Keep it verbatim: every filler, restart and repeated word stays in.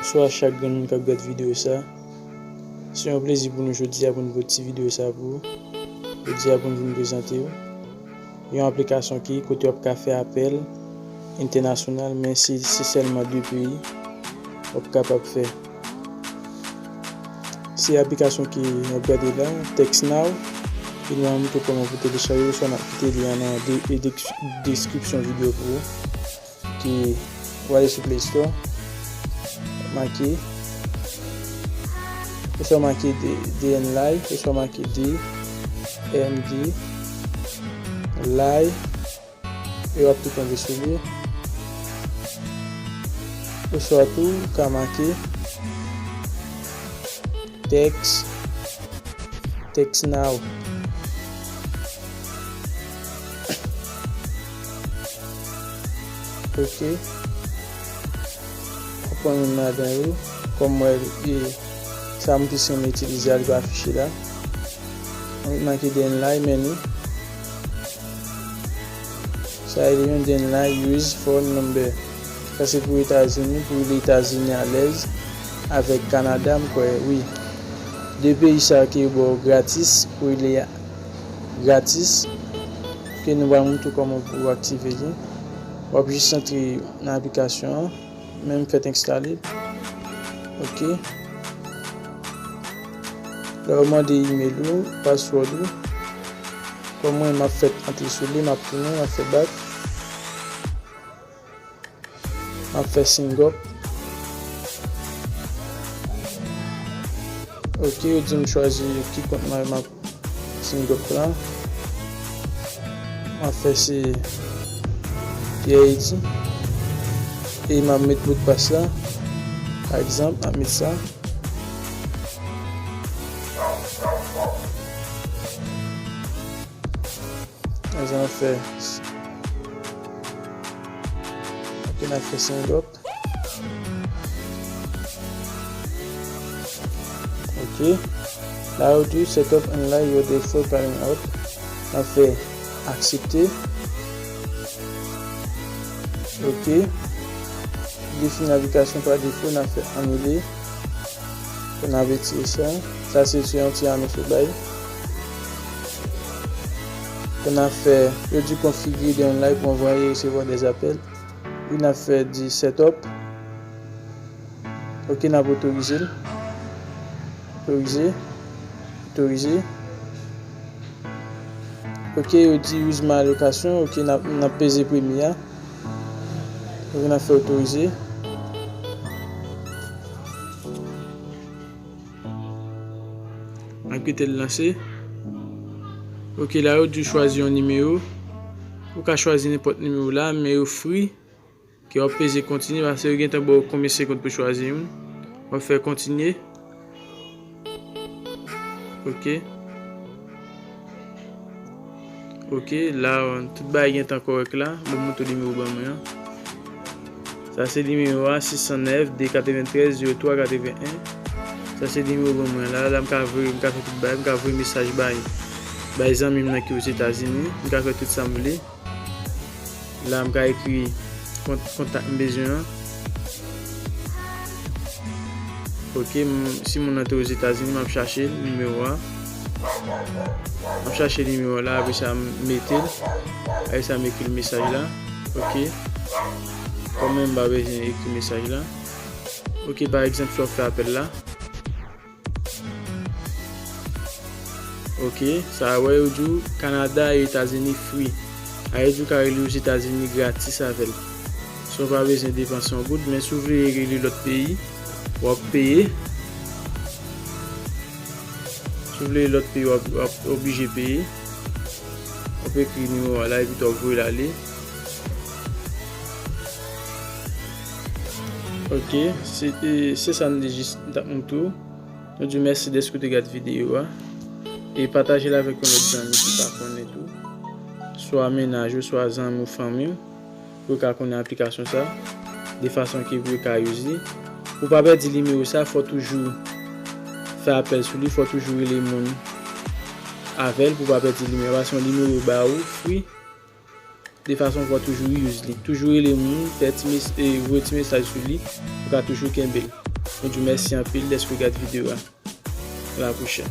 Bonswa chak grenn moun k ap gad videyo sa. Se yon plezi pou nou jodi a pou nou pote ti videyo sa pou ou. Jodi a pou nou vin prezante w yon aplikasyon ki kote w ap ka fè apèl entènasyonal, men se, se sèlman de peyi w ap kapab fè. Se aplikasyon ke n ap gade la, TextNow, e nou ap montre w kòman pou telechaje, oswa n ap kite lyen an nan de-, e dek-, deskripsyon videyo pou ou. Ki w ale sou Play Store, make, oswa make D-, DNLaye, oswa make D M D Laye, e w ap tou tonbe sou li. Oswa tou, ou ka make Text TextNow. Ok. Ou pran youn ladan yo. Kòm w wè, e, sa m te sanble itilize a, li pa afiche la. Mwen make DNLaye, men nou. Sa e yon DNLaye use phone number. Sa se pou Etazini, pou rele Etazini alèz. Avèk Kanada, m kwè, wi. De peyi sa yo ki ba w gratis, pou rele gratis. Ke nou pral montre w kòman pou w aktive li. W ap jis antre nan aplikasyon an. Men m fèk enstale l. Ok. La yo mande email ou, password ou. Kòm mwen, m ap fèk antre sou li, m ap tounen, m ap fè back. M ap fè sign up. Ok, yo di m chwazi ki kont mwen, m ap sign up la. M ap fè se Pierre Eddy. E m ap met modpas la. Pa egzanp, m ap met sa. Sa n ap fè. Ok, n ap fè sign up. Ok. La yo di set up and like your default sign up. N ap fè aksepte. Ok. Defini navigasyon pa defo, n ap fè anile. Pou n ap retire sa. Sa se, se yon ti anons yo bay. Pou n ap fè, yo di konfigire DNLaye pou anvoye e resevwa dèzapèl. Wi, n ap fè di set up. Ok, n ap otorize l. Otorize. Otorize. Ok, yo di use my location. Ok, n ap, n ap peze premye a. Ok, n ap fè otorize. N ap kite l lanse. Ok, la yo di w chwazi yon nimewo. Ou ka chwazi nenpòt nimewo la, men yo free. Ke w ap peze kontinye, paske yo gentan ba w konbyen sekond pou chwazi youn. W ap fè kontinye. Ok. Ok, la, tout bagay gentan kòrèk la. Mwen montre w nimewo ban mwen an. Sa se nimewo a, sis san nèf, de katreventrèz, zewo twa, katreven en. Sa se nimewo ban mwen la. La, m ka voye, m ka fè tout bagay, m ka voye mesaj bay, bay zanmi m nan ki Ozetazini. M ka fè tout sa m vle. La, m ka ekri kont-, kontak m bezwen an. Ok, m, si moun nan te Ozetazini, m ap chache nimewo a. M ap chache nimewo a la, apre sa, m mete l. Apre sa, m ekri l mesaj la. Ok. Kòm mwen, m pa bezwen ekri mesaj la. Ok, pa egzanp, si w ap fè apèl la. Ok, sa a wè yo di w Kanada e Etazini free. A yo di w ka rele Ozetazini gratis avè l. San w pa bezwen depanse yon goud, men si w vle rele lòt peyi, w ap peye. Si w vle lòt peyi, w ap, w ap oblije peye. W ap ekri nimewo a la, epi w ap voye l ale. Ok, se, e, se sa m te jis, m t ap montre w. Nou di w mèsi dèske w te gade videyo a. E pataje l avèk yon lòt zanmi ki pa konnen tou. Swa mennaj ou, swa zanmi ou, fanmi w. Pou yo ka konnen aplikasyon sa. De fason ke pou yo ka use li. Pou w pa pèdi nimewo sa, fò w toujou fè apèl sou li, fò w toujou rele moun avè l pou w pa pèdi nimewo a. Se yon nimewo yo ba ou, free. De fason pou w toujou use li. Toujou rele moun, fè ti mes-, e, voye ti mesaj sou li, ou ka toujou kenbe l. Nou di w mèsi anpil dèske w gade videyo a. A la pwochèn.